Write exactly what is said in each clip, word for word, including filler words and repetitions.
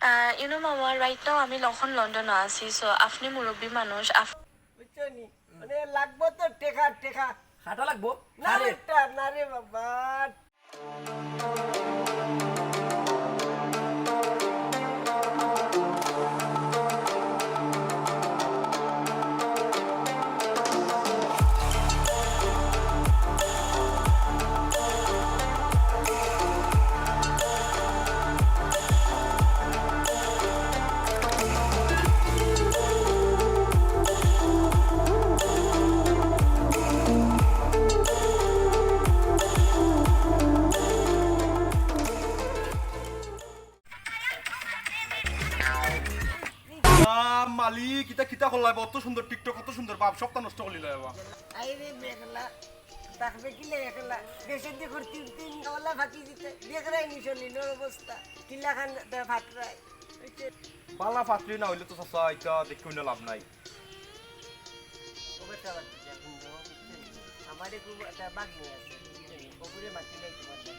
Ah, you know মামা, right now আমি লখন লন্ডনো আছি, so আপনি মুরব্বী মানুষ, আপ- বুঝছো নি? মানে লাগবো তো টেকা, টেকা। খাটা লাগবো? না আরে। বেটা, না রে বাবা। আহ, মালিক, ইতা কিতা করলা? অত সুন্দর TikTok, অত সুন্দর ভাব, সবটা নষ্ট করিলা বাবা। আরে মেঘলা, থাকবে কিলা একলা? দেশের দি করতে তিন ওলা ফাঁকি দিতে, দেখরায় নি শরীলর অবস্থা, কিলাখান দে ফাটরায়। বালা ফাত্রি না অইলে তো চাচা, ইতা দেখি অইন্য লাভ নাই। ও বেটা, বাদ দে, এখন যাও, বুঝছো নি? আমার একটু একটা বাগনি আছে, বুঝছো নি? ওগুরে মাতিলাই তোমার লাগে।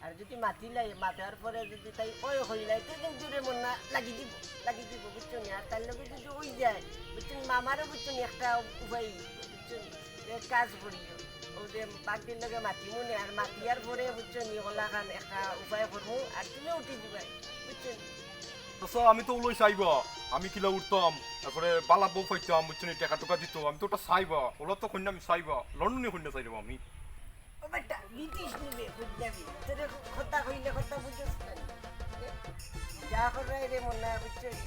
আর যদি মাতিলাই, মাতার পরে যদি তাই ওই হইলাই, তো কিন্তু রে মন না লাগি দিব, লাগি দিব, বুঝছো নি? আর তার লগে যদি ওই যায়, বুঝছো নি? মামারও, বুঝছো নি, একটা উপায়, বুঝছো নি? এক কাজ করিও, ও যে বাগনির লগে মাতিমু নে, আর মাতিয়ার পরে, বুঝছো নি, ওলাখান একটা উপায় করমু, আর তুমি উঠি দিবাই, বুঝছো নি? তো স্যার, আমি তো ওলাই চাইবা, আমি কিলা উঠতাম, তারপরে বালা বউ পাইতাম, বুঝছো নি, টেকা টুকা দিত, আমি তো ওটা চাইবা, ওলা তো কইনা আমি চাইবা, লন্ডনি কইনা চাইবা আমি। ও বেটা, ব্রিটিশ নিবে, বুঝলামি। তোরে কথা কইলে কথা বুঝছ না। যা করাই রে মনে হয়, বুঝছো নি?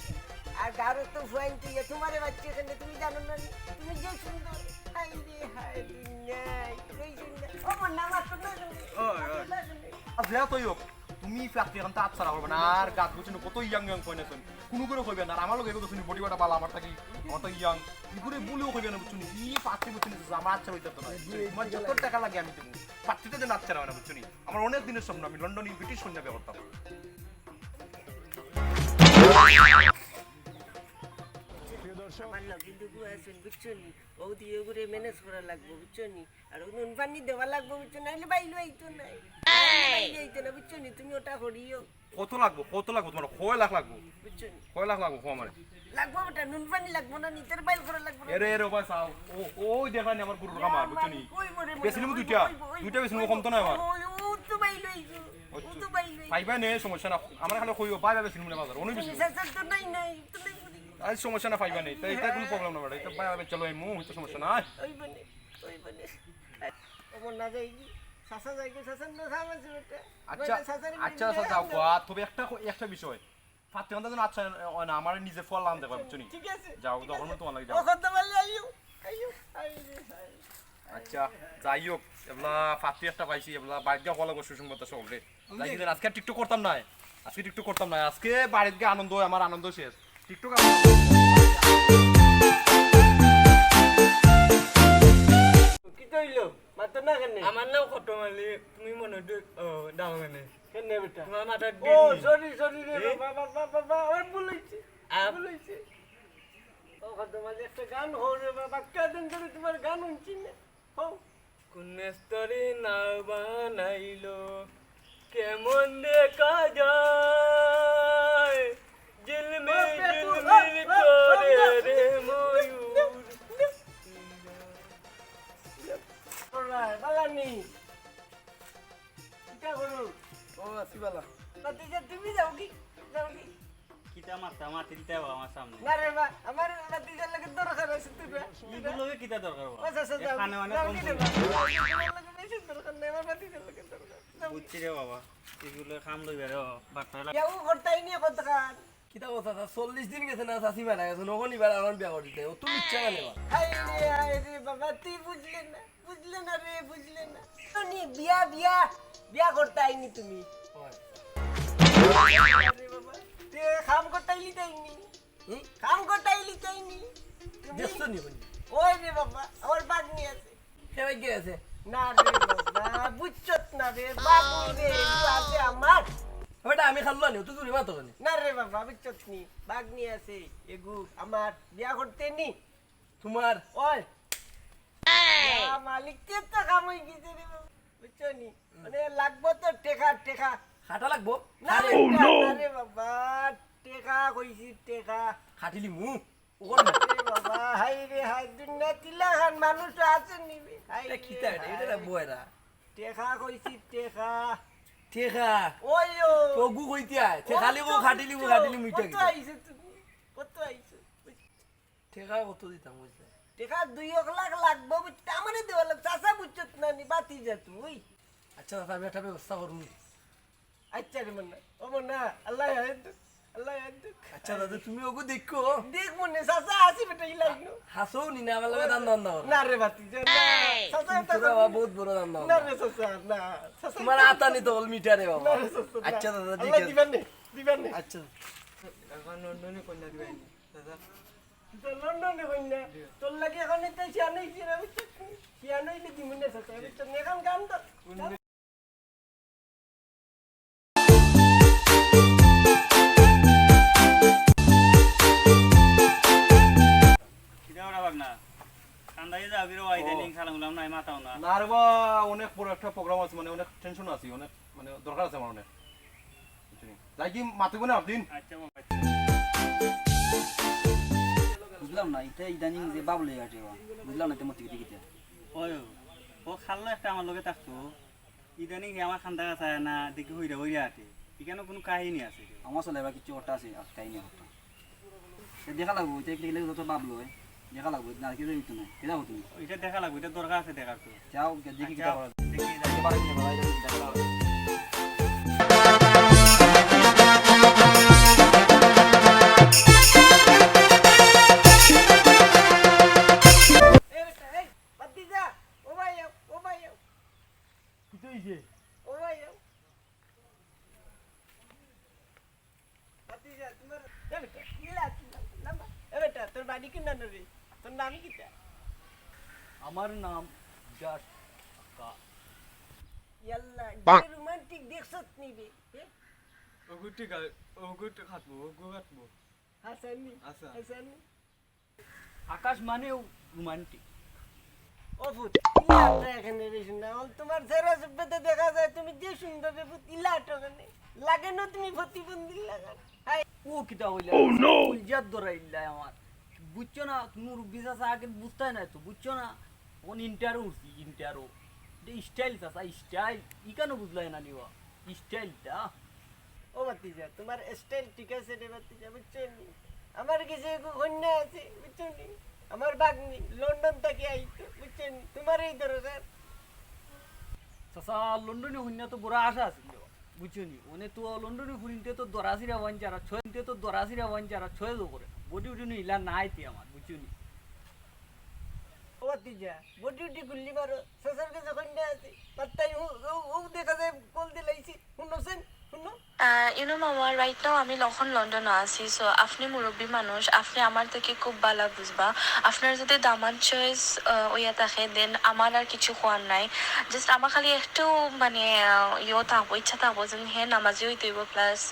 আর গারো তো ফুয়াইন তুই, তোমারে বাচ্চা এখানে তুমি জানো না নি? তুমি যে সুন্দর। হায় রে, হায় দুনিয়ায়, এই দুনিয়া। ও মন না, আমার তো না শুনে। ওই, ওই। আমার তো না শুনে। আর যা তো হোক, তুমি ফ্যাক্টরি এখন তো আচ্ছা রাখবে না, আর গাছ গুছিনো কত ইয়াং ইয়াং কইনা শুন। কুনু করে কইবে না, আর আমার লগে এগো তো শুনি বডি বাটা বালা, আমার থাকি, আমার থাকি ইয়াং। ই করে বলেও কইবে না, বুঝছো নি? ই পাত্রী বুঝছো নি, আমার আচ্ছা হইতে তো না। তোমার যত টাকা লাগে আমি দেবো। পাত্রীতে যে নাচতে হয় না, বুঝছো নি? আমার অনেক দিনের স্বপ্ন, আমি লন্ডনে ব্রিটিশ কইনা বিয়া করতাম। আমার লগে দুগু আছইন, বুঝছো নি? ও দিয়ে ওগুরে ম্যানেজ করা লাগবো, বুঝছো নি? আর ও নুন পানি দেওয়া লাগবো, বুঝছো? নাইলে বাইল আইতো না। বাইল আইতো না, বুঝছো নি? তুমি ওটা করিও। কত লাগবো? কত লাগবো তোমার? কয় লাখ লাগবো? বুঝছো নি? কয় লাখ লাগবো? কও আমারে। লাগবো ওটা, নুন পানি লাগবো না, নিতের বাইল করা লাগবো না। এরে, এরে, ওবা চাও। ও, ওই দেখা নি আমার গরুর খামার, বুঝছো নি? ওই মরে মরে, বেশি নিমু ওই দুইটা। ওই ওই দুইটা বেশি নিমু, ওই কম তো না আমার। ওই, ও তো বাইল আইতো। ও তো বাইল আইতো। পাইবা নে, সমস্যা না। আমার খালি কইও, বাইবা বেশি নিমু না বাজার। অনেক বেশি নিমু। চাচা তো নাই, নাই, তো নাই বুঝি। আরে সমস্যা না, পাইবা নে। তাই, তাই কোনো প্রবলেম না, বেটা। এটা বাইবা চলো, এই মুহূর্তে সমস্যা নাই। ওই বনে, ওই বনে। ও বন্যা যাইগি, চাচা যাইগি, চাচার না খাওয়া আছে বেটা। আচ্ছা, বেটা, চাচার আচ্ছা, আচ্ছা, যাও, গো, আর তবে একটা ক-, একটা বিষয়। ফাত্তি কান্দা যেন আচ্ছা হয় না, আমার নিজে ফল আনতে পারবো, বুঝছো নি? ঠিক আছে, যাও, ঠিক তখন আছে। তোমার লাগে যাও। ও কথা বললে আইও, আইও, আইও, আইও। আচ্ছা, যাই হোক, এবলা ফাত্তি একটা পাইছি, এবলা বাইক গিয়া ফল অবশ্য সুসংবাদ সকলরে। যাই হোক, আজকে আর TikTok করতাম না, আজকে TikTok করতাম না, আজকে বাড়িত গিয়া আনন্দ হয়, আমার আনন্দ শেষ। TikTok আমার কিতা হইল? মাতো না কেনে? আমার নাম কত মালি, তুমি মনে হয়, ও, দাও কেনে? কেনে বেটা? তোমার মাথার ও, ডিম। সরি, সরি রে এ? বাবা, বাবা, বাবা, আমার ভুল হইছে, আপ- ভুল হইছে। ও, কত মালি একটা গান হো রে বাবা, কদিন ধরে তোমার গান শুনছি না। হো। কোন মিস্ত্রি নাও বানাইলো, কেমন দেখা যায়, ঝিলমিল ঝিলমিল করে রে ময়ূর। বালানি। কিতা করো? ও, আছি বালা। ভাতিজা, তুমি যাও কি? যাও কি? কিতা মাততা, মাতি দিতে হবে আমার সামনে। না রে বা, আমার ভাতিজার লগে দরকার আছে তো রে। ইগুর লগে কিতা দরকার বা? ও চাচা, এ যাও। কানে মানে যাও কম কি রে শুনে। বা? তোমার লগে বেশি দরকার নাই, আমার ভাতিজার লগে দরকার। যাও। বুঝছি রে বাবা, ইগুলো কাম লইবে রে বাবা, বাট্টা লাগা। ইয়াও করতাই নিয়ে কতক্ষণ? কিতা কথা, চল্লিশ দিন গেছে না, চাচি মারা গেছে, নগন ইবার আমার বিয়া করে দিতে, ও তুমি ইচ্ছা কেনে বা? হায় রে, হায় রে বাবা, তুই বুঝলে না। বুঝলে না রে, বুঝলে না। তো নি, বিয়া, বিয়া, বিয়া করতে আইনি তুমি। হয়। আরে বাবা, তে কাম করতে আইলি তাইনি। হুম? কাম করতে আইলি তাইনি। তুমি দেখছো নি বলি? ওই রে বাবা, আমার বাগনি আছে। সে ভাই গেছে। না রে বাবা, বুঝছত না রে, বাগনি রে, এগু আছে আমার। ওটা আমি খাল্লা নি, তুই দূরে মাতো নি। না রে বাবা, বুঝছত নি, বাগনি আছে, এগু আমার, বিয়া করতে নি। তোমার? ওই। এই! ইয়া মালিক, তে তো কাম হই গেছে রে বাবা। বুঝছো নি? হুম। মানে লাগবো তো টেকা, টেকা। খাটা লাগবো? না আরে। রে, Oh, no! না রে বাবা, টেকা কইছি টেকা। খাটিলি মু। ওর আরে বাবা, হায় রে হায়, দুনিয়াত ইলাখান মানুষ আছে নি বে? হায় এ রে কিতা এটা? এটা হায়। বয়রা। টেকা কইছি, টেকা। টেকা। ওই ও। তগু কইতে আয়। টেকা ও লিবো, তো খাটিলি মু, বুঝছো। খাটিলি মু, ইটা কত কিতা? আইছে তুমি? কত আইছে? টেকা কত দিতাম বুঝলে? টেকা দুই এক লাখ লাগবো, বুঝতে আমারে দেওয়া লাগবে। চাচা বুঝছত না নি, বাতি যা তুই। আচ্ছা দাদা, আমি একটা ব্যবস্থা করমু। আচ্ছা রে মন্না, ও মন্না, আল্লাহ হায়াত দেখ, আল্লাহ হায়াত দেখ। আচ্ছা দাদা, তুমি ওগু দেখো। দেখ মনে, চাচা আছি বেটা, ই লাইন। হাসো নি না, আমার লগে দান দান দাও। না রে বাতি যা, না। চাচা তুমি তো তো বাবা বহুত বড় দান দাও। না রে চাচা, না। চাচা তোমার তো আতা নি তো অল মিটারে বাবা। না রে চাচা, না। আচ্ছা দাদা, ঠিক আল্লাহ আছে। দিবেন নে, দিবেন নে। আচ্ছা। এখন লন্ডনে কন্যা দিবেন। দাদা। তো লন্ডনে কন্যা। তোর লাগি এখন এটা শিয়ান হইছে রে, বুঝছস? শিয়ান হইলে দিমু না চাচা, বুঝছস? এখন গান তো। কিতা করা ভাগনা? কান্দাই যাও, বিরো আইতে ও। নিং খালাম উলাম নাই মাতাও না। না রে বা, অনেক বড় একটা program আছে, মানে অনেক tension আছি, অনেক মানে দরকার আছে আমার অনেক। বুঝলি? যাই কি মাতিব না একদিন? আচ্ছা, বাবা। বুঝলাম না, ইটা ইদানিং যে বাবু লইয়া আটে বা, বুঝলাম না, তে মতি কিতা কিতা। ওই, ও খাল্লা একটা আমার লগে থাকতো, ইদানিং হে আমার খান্দা গাছা না, দেখি হইরা হইরা আটে। ইখানো কুনু কাহিনী আছে? আমার চলে এবার কিছু একটা আছে, আর কাহিনী একটা। এ দেখা লাগবো, ইটা একটা গেলে যত ভাব লয়, দেখা লাগবো, না কি যাই তুমি, কিতা হতো তুমি? ইটা দেখা লাগবো, ইটা দরকার আছে দেখার তো। যাও, দেখি কিতা আচ্ছা, করা যায়। দেখি যাই। একেবারে কিতা করা যায়, কিতা করা যায়। এ বেটা, এই, বাদ দি যা। ও ভাই, ও ভাই, কিতা হইছে? ও ভাই, ভাতিজা, তোমার, এ বেটা, ইলা, লম্বা। এ বেটা, তোর বাড়ি কোন নানো রে? তোর নাম কিতা? আমার নাম জাট আকা। ইয়াল্লা, বাহ। যে রোমান্টিক দেখছত নি বে? এ? ওগুটি গা-, ওগুটি খাটবো, ওগু খাটবো। হাসানি, আচ্ছা। হাসানি। আকাশ মানেও রোমান্টিক। ও ফুত, ইলা তো এখানে রে শুননা। ও তোমার চেহারা সুব্বতে দেখা যায়, তুমি যে সুন্দর রে ফুত, ইলা তো এখানে। লাগে না তুমি প্রতিবন্ধী লাগান। হায়। ও কিতা কইলা? Oh no! কলজাত ধরাইলা আমার। বুঝছো না? তুমি মুরব্বি চাচা আগে বুঝতায় না তো, বুঝছো না? কোন ইন্টারো উঠছি, ইন্টারো। এটা স্টাইল চাচা, স্টাইল। ইখানো বুঝলায় না নিবা। স্টাইলটা। ও ভাতিজা, তোমার স্টাইল ঠিক আছে রে ভাতিজা, বুঝছো নি? আমার কাছে এগু কন্যা আছে, বুঝছো নি? আমার ভাগ্নি লন্ডন থাকি আইতো, বুঝছো নি? তোমার এই দরকার। চাচা, লন্ডনি কন্যা তো বড় আশা আছিল রে, বুঝছো নি? অনে তো লন্ডনি ফুরিন্তে তো দরাসিরা ওয়ান যারা ছয়, তো দরাসিরা ওয়ান যারা ছয় তো করে। বডি উডি নিলা নাই তে আমার, বুঝছো নি? ও ভাতিজা, বডি উডি গুল্লি মারো, চাচার কাছে কন্যা আছে। মাত্তাই ও, ও, ও দেখা যায় কল দিলাইছি। হুনো সেন, হুনো। আহ, you know মামা, right now আমি এখন লন্ডনে আছি, so আপনি মুরব্বী মানুষ, আপনি আমার থেকে খুব ভালা বুঝবা। আপনার যদি দামান্দ চয়েস, আহ, হইয়া থাকে, then আমার আর কিছু কওয়ার নাই। Just আমার খালি একটু মানে, আহ, ইয়ে থাকবো, ইচ্ছা থাকবো যেন হে নামাজি হইতে হইব, plus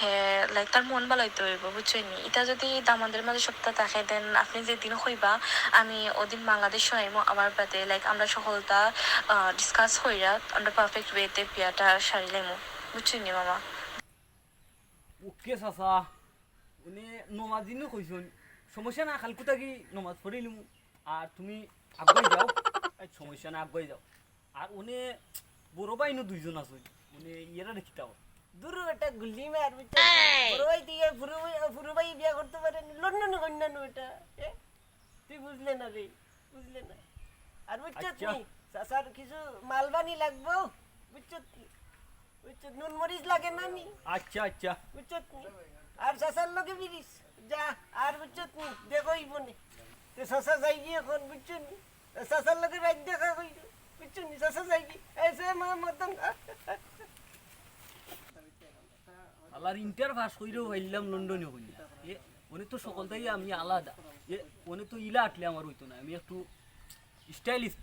হে, like, তার মন ভালা হইতে হইব, বুঝছইন নি? ইটা যদি দামান্দর মাঝে সবতা থাকে, then আপনি যেদিন কইবা, আমি ওদিন বাংলাদেশ আইমু, আমার বাদে, like, আমরা সকলতা, আহ, discuss কইরা আমরা perfect way তে বিয়াটা সারি লাইমু, বুঝছইন নি মামা? ওকে চাচা, উনি নমাজ দিনও কইছইন, সমস্যা না, কালকু থাকি নমাজ পড়িলিমু, আর তুমি আগুয়াই যাও, সমস্যা না, আগুয়াই যাও। আর উনি বড় ভাই নু দুইজন আছে, উনি ইয়ারা দেখিতাও। দুরু বেটা গুল্লি মার, বুঝছো? বড় ভাই তুই আর ফুরু ভাই, ফুরু ভাই বিয়া করতে পারে নি, লন্ডনি কন্যা নু এটা। এ? তুই বুঝলে না রে, বুঝলে না। আর বুঝছত আচ্ছা। নি, চাচার কিছু মালবানি লাগবো, বুঝছত নি? বুঝছত, নুন মরিচ লাগে না নি? আচ্ছা, আচ্ছা। বুঝছত নি? আর চাচার লগে বিরিস, যা, আর বুঝছত নি? দেখো এই বনে। তে চাচা যাই গিয়ে এখন, বুঝছো নি? চাচার লগে রাইত দেখা কইরো, বুঝছো নি? চাচা যাই কি? এই সে মা মতন। আল্লাহর ইন্টার পাস কইরেও পাইলাম লন্ডনি কইনা। এ, অনে তো সকলতাই আমি আলাদা। এ, অনে তো ইলা আটলে আমার হইতো না। আমি একটু স্টাইলিশ।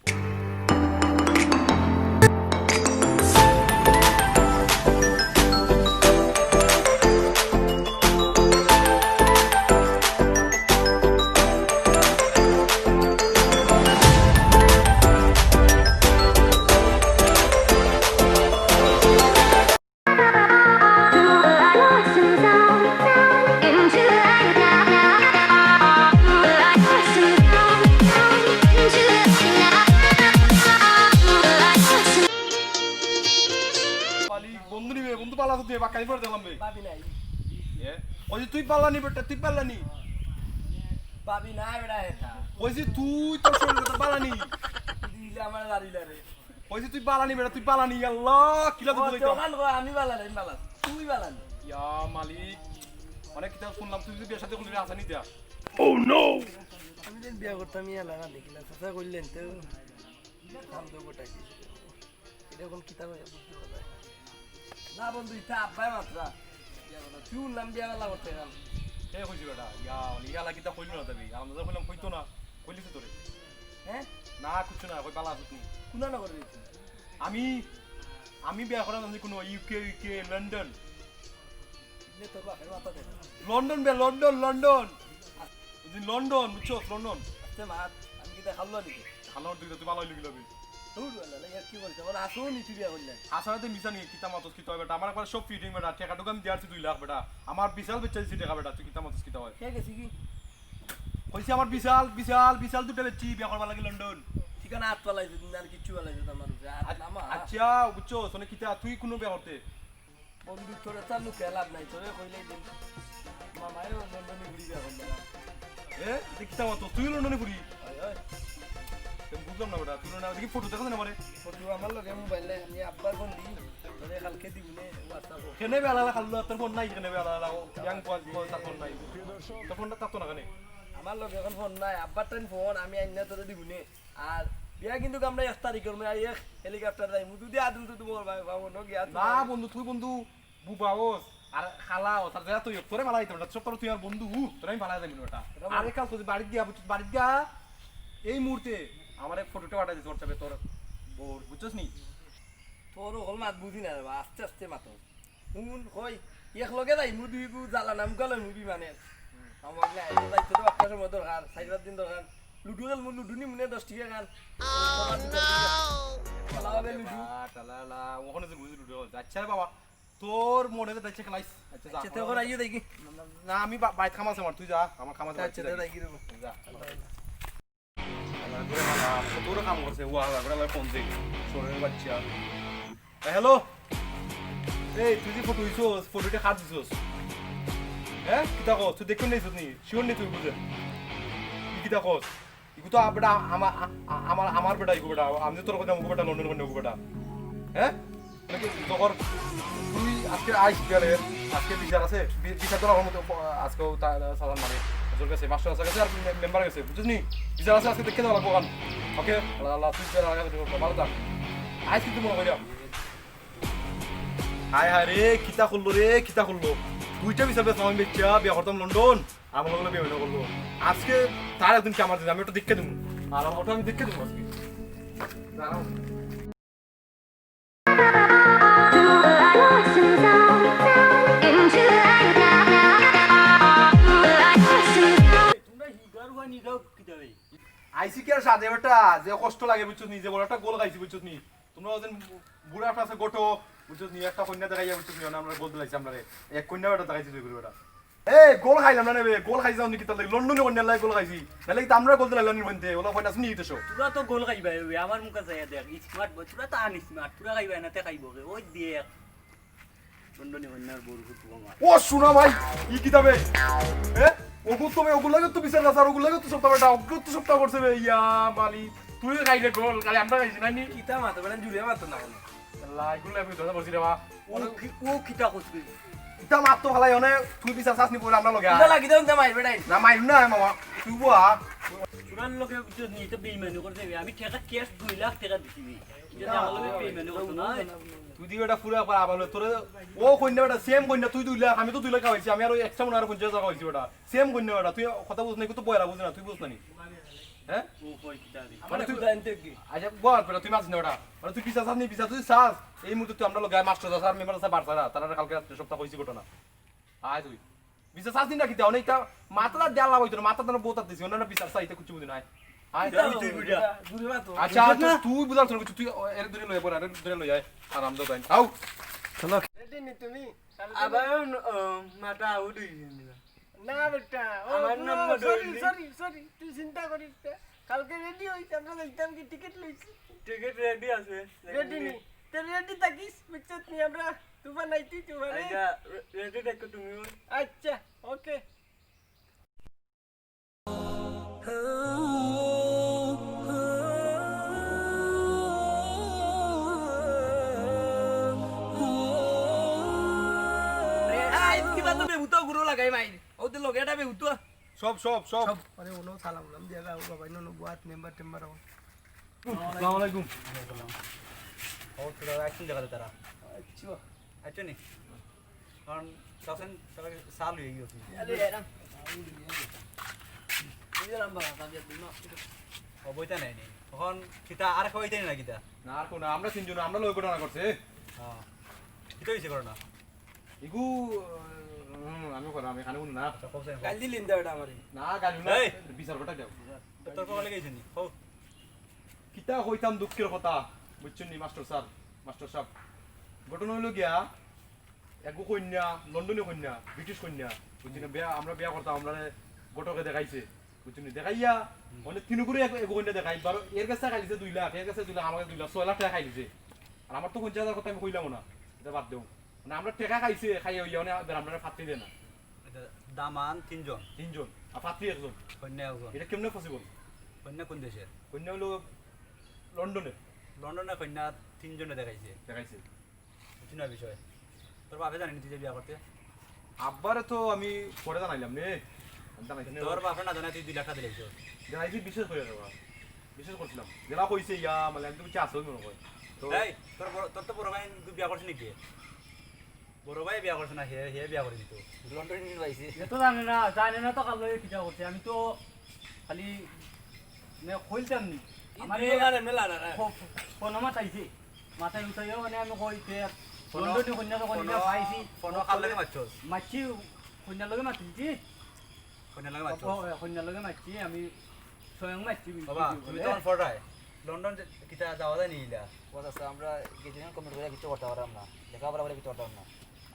কাইল পরে দেখলাম বে। ভাবি নাই। এ? কইছি তুই পালানি বেটা, তুই পালানি। ভাবি নাই বেটা এটা। কইছি তুই তোর শরীর কথা পালানি। দিলে আমার দাঁড়িয়ে রে। কইছি তুই পালানি বেটা, তুই পালানি। আল্লাহ, কিলা ও, তুই বলতে? দোকান গো, আমি বালালে, আমি বালাস। তুই বালালে। ইয়া মালিক, অনেক কিতা শুনলাম, তুই যদি বিয়ের সাথে কোনদিন আসানি দেয়া। আমি দিন বিয়া করতাম, ইয়া লাগা দেখিলাম, চাচা করলেন তো। কাম তো গোটা কি। এটা এখন কিতা ভাই বুঝতে পারলাম না। না বন্ধু, ইতা আব্বাই মাত্রা। বিয়া কথা, তুই উঠলাম বিয়া বেলা করতে গেলাম। হে কইছি বেটা, ইয়া, ইয়া লাগি তা কইল না তবে। আমরা তো কইলাম কইতো না, কইলিস তোরে। হ্যাঁ? না, কিচ্ছু না, কই পালা আসুক নি। কুনা নগর দিয়েছি? আমি, আমি বিয়া করা জানি কোনো ইউকে, ইউকে, লন্ডন। নে তোর বাপের মাথা দেখ। লন্ডন বে, লন্ডন, লন্ডন। বুঝলি, লন্ডন, বুঝছো? লন্ডন। আস্তে মাত, আমি কিতা খাল্লো নাকি? খাল্লো তুই তো, তুই ভালো হইলি গেলি। দূর বেলা, ইয়ার কি বলছে? বলে আসো নি তুই বিয়া করলেন। আসলে তো মিশা নি, কিতা মাতস, কিতা হয় বেটা? আমার একবার সব ফিটিং বেটা, টাকা টুকা আমি দিয়ারছি দুই লাখ বেটা। আমার বিশাল বেচা দিছি টাকা বেটা, তুই কিতা মাতস, কিতা হয়? কে গেছি কি? কইছি আমার বিশাল, বিশাল, বিশাল দুটা বেচছি, বিয়া করবার লাগি লন্ডন। ঠিকানা হাত পালাই যদি না আর কিচ্ছু পালাই যদি আমার উপরে। আর আ- নামা। আচ্ছা, বুঝছো, শোনে কিতা, তুই কোনো বিয়া করতে? বন্ধু তোরে তার লুকে লাভ নাই, তোরে কইলেই দিন। মামায় লন্ডনে ঘুরি বিয়া করলে না। এ? তুই কিতা মাতস? তুই লন্ডনে ঘুরি? হয়, হয়। তো বুঝলাম না বেটা, তুই লন্ডনে দেখি ফটো দেখাস না মানে? ফটো আমার লগে মোবাইল নাই, আমি আব্বার ফোন দিই, তোরে কালকে দিবি নে WhatsApp-ও। কেনে বেলা খাল্লো, তোর ফোন নাই কেনে বেলা লাগো? ইয়াং কল, কল, তার ফোন নাই। তোর ফোনটা তার তো না কেনে? আমার লগে এখন ফোন নাই, আব্বার টাইম ফোন, আমি আইনা তোরে দিবি নে। আর বিয়া কিন্তু আমরা এক তারিখ করবো, আর এক হেলিকপ্টার যাইমু। যদি আদম তো তোমার ভাই, বাবু, নো গিয়া তো না বন্ধু, তুই বন্ধু বুবা হোস, আর খালা হোস, আর যেটা তুই তোরে মালা দিতে বেটা, সব তোর তুই আমার বন্ধু, তোরে আমি মালা দিতে বেটা। এটা আরে কাল তুই বাড়িত গিয়া, বুঝছিস, বাড়িত গিয়া এই মুহূর্তে আমার এক ফটোটা পাঠাই দিস WhatsApp-এ তোর বউর, বুঝছস নি? তোর ওগুলো মাত বুঝি না রে বা, আস্তে আস্তে মাতো। হুন, কই, এক লগে যাইমু দুই গু, জ্বালা নাম গলে মুভি মানে। আমার লাই, যাইতে তো একটা সময় দরকার, চার পাঁচ দিন দরকার। লুডু খেলমু, লুডু নিমু নে দশ টিকা খান। খেলা হবে লুডু। আ, টালালা, ওখানে যে বুঝি লুডু, আচ্ছা রে বাবা, তোর মনে তো দেখছে খেলাইস। আচ্ছা, যা। আচ্ছা, তো এখন আইও দেখি। না, আমি বা-, বাইরে কাম আছে আমার, তুই যা, আমার কাম আছে, আচ্ছা, বাইরে তো যা। দেখি রে বা। যা। তোর কাম করছে, ও আলাদা করে আলাদা ফোন দে, শরীরের বাচ্চা। এ, হ্যালো। এই, তুই যে ফটো হইছস, ফটোটা কার দিছস? হ্যাঁ? কিতা কস? তুই দেখতে নেই নি? শিওর নেই তুই বুঝে? তুই কিতা কস? ইগু তো আ-, বেটা, আমা-, আ-, আ-, আমার, আমার বেটা, ইগু বেটা, আমি তো তোর কথা, মুখ বেটা, লন্ডন করে নেবো বেটা। হ্যাঁ? নাকি তোর তুই আজকে আইস গেলে, আজকে বিচার আছে, বি-, বিচার করার মতো প-, আজকেও তা-, সালাম মানে, তোর কাছে, মাস্টার আছে গেছে, আর মে-, মেম্বার গেছে, বুঝছিস নি? বিচার আছে, আজকে দেখে দেওয়া লাগবো ওখান। ওকে? আল্লাহ, আল্লাহ, তুই বিচার আগে ভালো থাক। আইস কিন্তু মনে করিয়া। হায় হায় রে, কিতা করলো রে, কিতা করলো? দুইটা বিচার পেয়েছিলাম আমি, বেচ্চা, বিয়া করতাম লন্ডন। আমার লগে বিয়া করলো। আজকে তার একদিন কি আমার দিন, আমি ওটা দেখে দেবো। আর ওটা আমি দেখে দেবো আজকে। দাঁড়াও। তোমরা হিগার ওয়া নিগাও কিতা রে? আইসি কি আর সাজে বেটা, যে কষ্ট লাগে বুঝছস নি, যে বড় একটা গোল খাইছি বুঝছস নি। তোমরা ওজন বুড়া ফাঁসে গোটো, বুঝছস নি, একটা কন্যা দেখাইয়া বুঝছস নি, আমরা গোল দিলাইছি আমরা রে। এক কন্যা বেটা দেখাইছি তুই বেটা। এ, গোল খাইলাম না রে বে, গোল খাইছি আমি কিতা লাগি? লন্ডনে কন্যা লাগি গোল খাইছি। নাহলে কি আমরা গোল দিলাইলাম নি বলতে? ওলা কন্যা শুনি দিতেছো। তোরা তো গোল খাইবায়, ওই আমার মুখে চাইয়া দেখ, স্মার্ট বয়, তোরা তো আনস্মার্ট, তোরা খাইবায় না, তে খাইবো কে? ওই দেখ, লন্ডনে কন্যার বউর ফুটু আমার। ও শোনা ভাই, ই কিতাবে? এ, ওগু তো ওগু লাগে তো বিচার আছে, আর ওগু লাগে তো সপ্তাহ বেটা, ওগু তো সপ্তাহ করছে বে, ইয়া মালি, তুই খাইলে গোল, খালি আমরা খাইছি না নি? কিতা মাতো বেটা, জুড়ে মাতো না কোনো। লাই গুলো আমি ধরে বসি রে বা। ও কি, ও কিতা করছিস? ইতা মাত তো ফালাই, অনে তুই বিচার চাস নি বলে আমরা লগে আয়। ইতা লাগি দাও, ইতা মারবে নাই। না, মাইর না, মামা। তুই বুয়া। চুরার লগে বুঝছস নি, ইতা বেইমানি করে দেবে। আমি টাকা ক্যাশ দুই লাখ টাকা দিছি বে। ইতা আমার লগে বেইমানি করতো না। তুই দিবে এটা পুরো একবার আবার তোরে, ও কইন না বেটা, সেম কইন না, তুই দুই লাখ, আমি তো দুই লাখ খাওয়াইছি, আমি আরো এক্সট্রা মনে হয় আরো পঞ্চাশ হাজার খাওয়াইছি বেটা। সেম কইন না বেটা, তুই কথা বুঝ না, কিন্তু বয়রা বুঝ না, তুই বুঝ না নি? হ্যাঁ? ও কই কিতা রে? মানে তুই জানতে কি? আচ্ছা, বল বেটা, তুই মাতিস না বেটা। মানে তুই বিচার চাস নি, বিচার তুই চাস, এই মুহূর্তে তুই আমরা লগে আয়, মাস্টার আছে, আর মেম্বার আছে, বারসারা, তারা কালকে রাত্রে সবটা কইছি ঘটনা। আয় তুই। বিচার চাস নি না কিতা? অনেকটা মাথা দেওয়া লাভ হইতো না, মাথা তারা বোতার দিছি, অন্যান্য বিচার চাইতে কিছু বুঝি নাই। আয়। তুই, তুই বুঝা। দূরে মাতো। আচ্ছা, আচ্ছা, তুই বুঝার শোনা কিছু, তুই এর দূরে লইয়া পড়, এর দূরে লইয়া আয়, আরাম দাও তাই। আও। চলো। রেডি নি তুমি? আবার, ও, মাথা আউট হয়ে গেল। না বেটা, ও, আমার ও, নম্বর সরি, হইনি। সরি, সরি, তুই চিন্তা করিস না। কালকে রেডি হইছে, আমরা যাইতাম কি টিকিট লইছি? টিকিট রেডি আছে। রেডি নি? তে রেডি থাকিস, বুঝছত নি? আমরা তুফান নাই, তুই তুফান, এই। আচ্ছা, রে-, রেডি থাকো তুমিও। আচ্ছা, ওকে। এই, কিবা তো বেহুতো গুরু লাগাই মাইর। ও তো লগে এটা বেহুতো। সব, সব, সব। সব। আরে, ওনো সালাম উলাম দিয়া যাও, বাবা, ইনো, ইনো, বুয়াত মেম্বার টেম্বার হও। আসসালামু আলাইকুম। ও, তোরা একদিন দেখা যায় তারা। আচ্ছা। আচ্ছা নি? কারণ তখন সবাই সাল হয়ে গিয়েছে। আরে, এরা। বুঝলাম বাবা, তাদের দিন। ও, বইটা নেয়নি। তখন কিতা আর খাওয়াইতে না কিতা? না, আর কোনো, আমরা তিনজন, আমরা লগে ঘটনা করছে। হ্যাঁ। কিতা হয়েছে ঘটনা? ইগু, হুম, আমি করাম, আমি খানে না। আচ্ছা, কও স্যার। গাল দিলিন দাও এটা আমারে। না, গাল না, এই! বিচার ঘটাই দাও। তর্ক করলে গেছে নি? কও। কিতা কইতাম দুঃখের কথা, বুঝছেন নি মাস্টার স্যার, মাস্টার সাহেব? ঘটনা হইল গিয়া, এগু কন্যা, লন্ডনী কন্যা, ব্রিটিশ কন্যা, বুঝছেন নি? বিয়া, আমরা বিয়া করতাম, আমরা ঘটকে দেখাইছে, বুঝছেন নি? দেখাইয়া, মানে তিন করে এক, এগু কন্যা দেখাই, বারো এর কাছে খাইলিছে দুই লাখ, এর কাছে দুই লাখ, আমার কাছে দুই লাখ, ছয় লাখ টাকা খাইলিছে। আর আমার তো পঞ্চাশ হাজার কথা আমি কইলাম না, এটা বাদ দেও। মানে আমরা টেকা খাইছে, খাইয়া হইয়া মানে এবার আমরা ফাত্তি দেয় না। এটা দামান তিনজন। তিনজন, আর ফাত্তি একজন। কন্যা একজন। এটা কেমনে পসিবল? কন্যা কোন দেশের? কন্যা হলো লন্ডনের। লন্ডনের কন্যা তিনজনে দেখাইছে। দেখাইছে। বুঝছি না বিষয়। তোর বাপে জানেনি তুই যে বিয়া করতে? আব্বারে তো আমি পরে জানাইলাম নে। আমি জানাইছি না। তোর বাপে না জানাই তুই দুই লাখ টাকা দিলাইছ। জানাইছি, বিশ্বাস করে রে বাবা। বিশ্বাস করছিলাম। যেলা কইছে ইয়া, মানে, আমি তো বুঝছি আসল মনে হয়। তো এই, তোর বড়, তোর তো বড় ভাই তুই বিয়া করছিস নাকি? বড় ভাই বিয়া করছে না, হে, হে বিয়া করে দিত। লন্ডন নিয়ে পাইছি। এ তো জানে না, জানে না তো কার লগে কিতা করছে। আমি তো খালি, মানে, কইতাম নি। আমার ইয়ে আরে মেলা না, না। ফো-, ফো-, ফোনো মাতাইছে। মাথায় উঠাইও, মানে, আমি কই তে ফোনো, লন্ডনি কন্যা তো কন্যা ফোনো, পাইছি। ফোনো কার লগে মারছস? মারছি, কন্যার লগে মাতিছি। কন্যার লগে মারছস? ও, কন্যার লগে মারছি, আমি স্বয়ং মারছি, বাবা, video তুমি করে। তখন ফড়ায়। লন্ডন যে, কিতা যাওয়া যায় নি ইলা? ও চাচা, আমরা গেছিলাম কমিট করে কিচ্ছু করতে পারলাম না। লেখাপড়া করে কিচ্ছু করতাম না।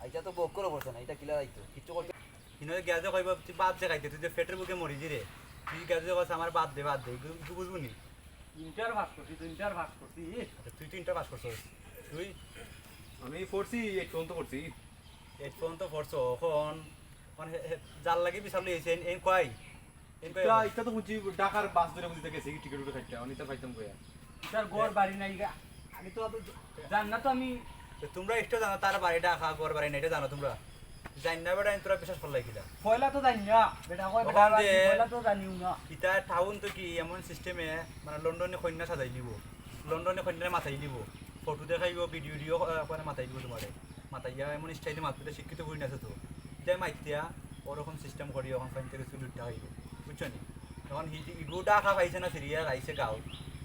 আইতা তো বক করে পড়ছে না, এটা কিলা যাইতো? কিচ্ছু করতে হিনো গিয়া যে কইব, "তুই ভাত যে খাইতে, তুই যে পেটের ভুকে মরি জি রে।" তুই গিয়া যে কইস, "আমার ভাত দে, ভাত দে।" ইগু, ইগু বুঝবো নি? ইন্টার পাস করছি, তো ইন্টার পাস করছি। আচ্ছা, তুই তো ইন্টার পাস করছস। তুই? আমি পড়ছি, এইট পর্যন্ত পড়ছি। এইট পর্যন্ত পড়ছো, অখন, অখন হে, হে, যার লাগি বিচার লইছে, এন, এন কই? এন কই ইটা, অখন? ইটা তো হুনছি ঢাকার বাস ধরে বুঝতে গেছে, কি টিকিট উঠে খাইতে, অনিতা পাইতাম কইয়া। ইটার ঘর বাড়ি নাই গা। আমি তো অত জান না তো আমি। তো তোমরা ইটা জানো, তার বাড়ি ঢাকা, ঘর বাড়ি নাই, ইটা জানো তোমরা? জান না বেটা, তোরা বিশ্বাস করলাই কিলা? পয়লা তো জান না, বেটা কয়, বেটা অখন যে পয়লা তো জানিও না। ইটা টাউন তো কি এমন সিস্টেমে, মানে, লন্ডনে কন্যা সাজাই দিব, লন্ডনে কন্যারে মাতাই দিব, ফটো দেখাইব, ভিডিও ভিডিও, আহ, করে মাতাই দিব তোমারে। মাতাইয়া এমন স্টাইলে মাততে শিক্ষিত করি না তো। যে মাতিয়া ওরকম সিস্টেম করি, অখন ফাইন থেকে চুল উঠতে হইব, বুঝছো নি? অখন হি-, ইগু ঢাকা পাইছে না, সিরিয়াল আইছে গাঁও।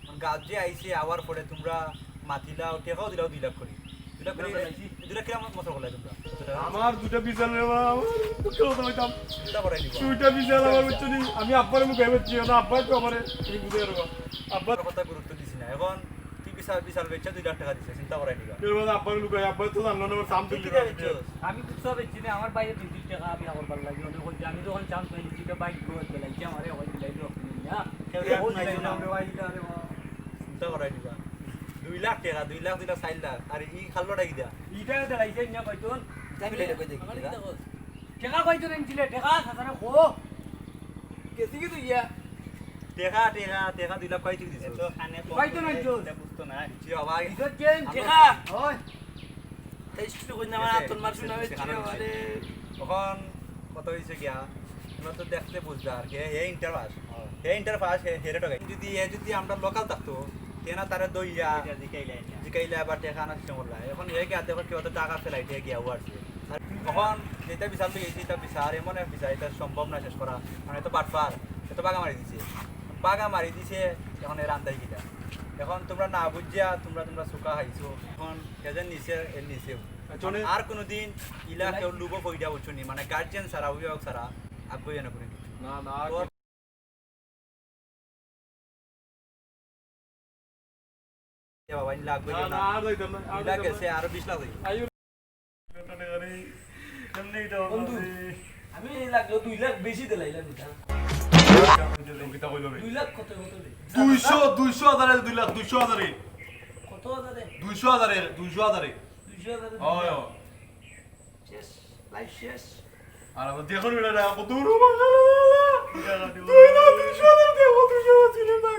অখন গাঁও যে আইছে, আওয়ার পরে তোমরা মাতিলাও, টেকাও দিলাও দুই লাখ করি। দুই লাখ করি, দুই লাখ আইছি। দুই লাখ কিরাম মতো করলাই তোমরা? আমার দুইটা বিশাল রে বাবা, আমার দুঃখ হতো হইতাম। চিন্তা করাই নিবা। দুইটা বিশাল আমার, বুঝছো নি? আমি আব্বারে মুখে বলছি, না আব্বাই তো আমারে এই বুঝে রাখো। আব্বার কথা গুরুত্ব দিছি না। অখন তুই বিশাল, বিশাল বেচা দুই লাখ টাকা দিছে, চিন্তা করাই নিবা। এর মধ্যে আব্বার লুকাই, আব্বাই তো জানলো না, আমার সাম তুই তুলতে কিতা পারবে। বেচছস? আমি খুব সব বেচছি না, আমার বাইরে দুই তিন টাকা আমি আবার ভালো লাগে, অনেক বলছি, আমি যখন চান্স পাইছি, এটা বাইক করে দিলাই, কি আমারে ওই দিলাই, দিলাই না। কেউ ও রাখুন নাই দিলাই না, না। আমরা বাইক দিলাই, আরে বাবা। চিন্তা করাই নিবা। দুই লাখ টাকা, দুই লাখ, দুই লাখ, চার লাখ, আর ই খাল্লোটা কিতা? ইটা দিলাইছে না, কয়জন? আমি লইলে কই দেখি, আমার কিতা? কিতা কস? টেকা কয়জন আনছিলে? টেকা সাতারে কো। গেছি কি তুই ইয়া? টেকা, টেকা, টেকা দুই লাখ কয় তুই দিছস? এত কানে কম কয়জন শুনে, আনছস? এটা বুঝতো না। জি, বাবা। ইজ্জত কেন? আমরা টেকা। ওই। তাই স্টুডিও কই না, আমার গেছে, আতন মার গেছে, শুনে গেছে, হচ্ছে কানে আমারে। অখন কথা হইছে গিয়া, তোমরা তো দেখতে বুঝলা আর কি, হে ইন্টার পাস। হ্যাঁ। হে ইন্টার পাস, হে, হেরে ঠকাই। যদি, এ যদি আমরা লোকাল থাকতো, তে না তারে দইয়া, এটা জিকাইলাই না। জিকাইলা বা টেকা আনার সিস্টেম করলা। অখন হে গিয়া দেখো কেউ তো টাকা ফেলাইতে গিয়া ও আসছে। আর অখন যেটা বিচার তো গেছি, এটা বিচার, এমন এক বিচার, এটা সম্ভব না শেষ করা। মানে এত বাটপার, এত বাগা মারি দিছে। বাগা মারি দিছে, অখন এর আন্দাই কিতা? অখন তোমরা না বুঝিয়া, তোমরা, তোমরা সুকা খাইছো। অখন এ যে নিছে, এর নিছেও। আচ্ছা, অনে আর কোনোদিন ইলা কেউ লুবো কইরা বুঝছো নি? মানে গার্জিয়ান ছাড়া, অভিভাবক ছাড়া, আগ্রহী না কোনো কিছু। না, না, আর তো এ বাবা, ইন লাখ না, হইল না, না। আর যাইতাম না, আর ইন লাখ যাইতাম না। গেছে, আরো বিশ লাখ হইল। আইও। আরে, এমনি এটা বন্ধু, আমাদের আমি এই লাগলো দুই লাখ বেশি দিলাইলাম এটা। কিতা কইলো রে? দুই লাখ কত, কত রে? দুইশো, দুইশো হাজারে দুই লাখ, দুইশো হাজারে। কত হাজারে? দুইশো হাজারে, দুইশো হাজারে। দুইশো হাজারে দুই লাখ। হয়, হয়। শেষ, লাইভ শেষ। আর আমার দেখুন বেটা, কত বড় বাংলা। দুই হাজার দুইশো, দেখো, দুইশো সিনেমা।